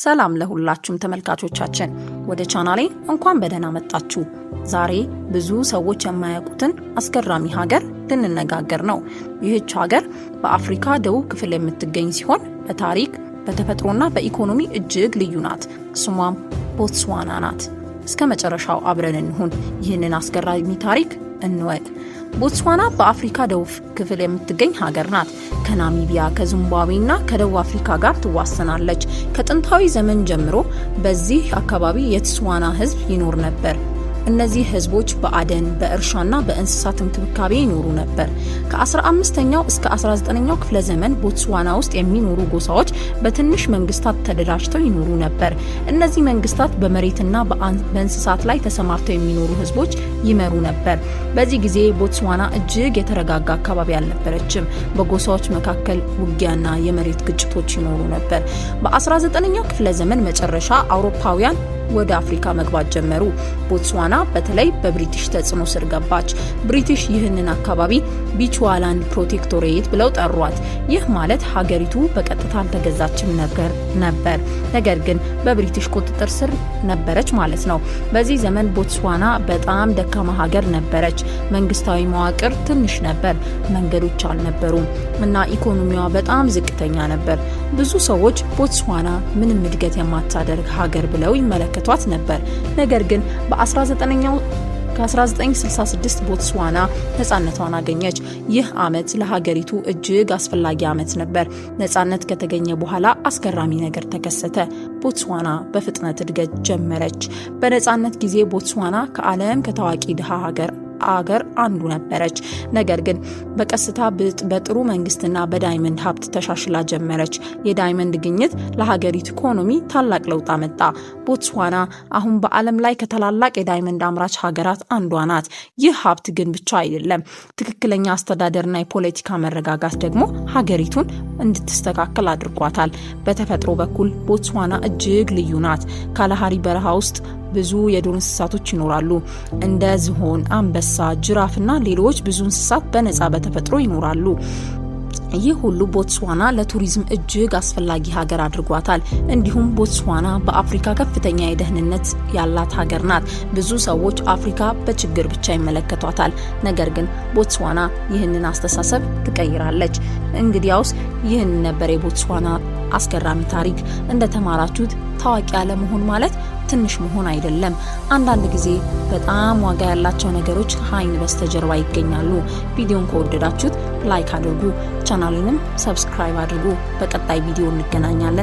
ሰላም ለሁላችሁም ተመልካቾቻችን፣ ወደ ቻናሌ እንኳን በደህና መጣችሁ። ዛሬ ብዙ ሰዎች የማያውቁትን አስገራሚ ሀገር ልንነጋገር ነው። ይህች ሀገር በአፍሪካ ደቡብ ክፍል የምትገኝ ሲሆን በታሪክ፣ በተፈጥሮና በኢኮኖሚ እጅግ ልዩ ናት። ስሟም ቦትስዋና ናት። እስከ መጨረሻው አብረን እንሁን። ይህንን አስገራሚ ታሪክ እንወቅ። ቦትስዋና በአፍሪካ ደቡብ ክፍል የምትገኝ ሀገር ናት። ከናሚቢያ፣ ከዚምባብዌ እና ከደቡብ አፍሪካ ጋር ትዋሰናለች። ከጥንታዊ ዘመን ጀምሮ በዚህ አካባቢ የትስዋና ሕዝብ ይኖር ነበር። እነዚህ ህዝቦች በአደን፣ በእርሻና በእንስሳት እንክብካቤ ይኖሩ ነበር። ከ15ኛው እስከ 19ኛው ክፍለ ዘመን ቦትስዋና ውስጥ የሚኖሩ ጎሳዎች በትንሽ መንግስታት ተደራጅተው ይኖሩ ነበር። እነዚህ መንግስታት በመሬትና በእንስሳት ላይ ተሰማርተው የሚኖሩ ህዝቦች ይመሩ ነበር። በዚህ ጊዜ ቦትስዋና እጅግ የተረጋጋ አካባቢ አልነበረችም። በጎሳዎች መካከል ውጊያና የመሬት ግጭቶች ይኖሩ ነበር። በ19ኛው ክፍለ ዘመን መጨረሻ አውሮፓውያን ወደ አፍሪካ መግባት ጀመሩ። ቦትስዋና በተለይ በብሪቲሽ ተጽዕኖ ስር ገባች። ብሪቲሽ ይህንን አካባቢ ቢቹዋላንድ Protectorate ብለው ጠሯት። ይህ ማለት ሀገሪቱ በቀጥታ አልተገዛችም ነበር፣ ነገር ግን በብሪቲሽ ቁጥጥር ስር ነበረች ማለት ነው። በዚህ ዘመን ቦትስዋና በጣም ደካማ ሀገር ነበረች። መንግስታዊ መዋቅር ትንሽ ነበር፣ መንገዶች አልነበሩም እና ኢኮኖሚዋ በጣም ዝቅተኛ ነበር። ብዙ ሰዎች ቦትስዋና ምንም እድገት የማታደርግ ሀገር ብለው ይመለከቷት ነበር። ነገር ግን በ19ኛው ከ1966 ቦትስዋና ነጻነቷን አገኘች። ይህ ዓመት ለሀገሪቱ እጅግ አስፈላጊ ዓመት ነበር። ነጻነት ከተገኘ በኋላ አስገራሚ ነገር ተከሰተ። ቦትስዋና በፍጥነት እድገት ጀመረች። በነጻነት ጊዜ ቦትስዋና ከዓለም ከታዋቂ ድሃ ሀገር አንዱ ነበረች። ነገር ግን በቀስታ በጥሩ መንግስትና በ diamond ሀብት ተሻሽላ ጀመረች። የ diamond ግኝት ለሀገሪቱ ኢኮኖሚ ታላቅ ለውጥ አመጣ። ቦትስዋና አሁን በዓለም ላይ ከታላላቅ የ diamond አምራች ሀገራት አንዷ ናት። ይህ ሀብት ግን ብቻ አይደለም። ትክክለኛ አስተዳደርና የፖለቲካ መረጋጋት ደግሞ ሀገሪቱን እንድትስተካከል አድርጓታል። በተፈጥሮ በኩል ቦትስዋና እጅግ ልዩ ናት። ካላሃሪ በረሃ ውስጥ ብዙ የዱር እንስሳቶች ይኖራሉ። እንደ ዝሆን፣ አንበሳ፣ ጅራፍና ሌሎች ብዙ እንስሳት በነፃ በተፈጥሮ ይኖራሉ። ይህ ሁሉ ቦትስዋና ለቱሪዝም እጅግ አስፈላጊ ሀገር አድርጓታል። እንዲሁም ቦትስዋና በአፍሪካ ከፍተኛ የደህንነት ያላት ሀገር ናት። ብዙ ሰዎች አፍሪካ በችግር ብቻ ይመለከቷታል። ነገር ግን ቦትስዋና ይህንን አስተሳሰብ ትቀይራለች። እንግዲያውስ ይህን ነበር የቦትስዋና አስገራሚ ታሪክ። እንደተማራችሁት ታዋቂ አለመሆን ማለት ትንሽ መሆን አይደለም። አንዳንድ ጊዜ በጣም ዋጋ ያላቸው ነገሮች ከአይን በስተጀርባ ይገኛሉ። ቪዲዮን ከወደዳችሁት like አድርጉ፣ ቻናሌንም subscribe አድርጉ። በቀጣይ ቪዲዮ እንገናኛለን።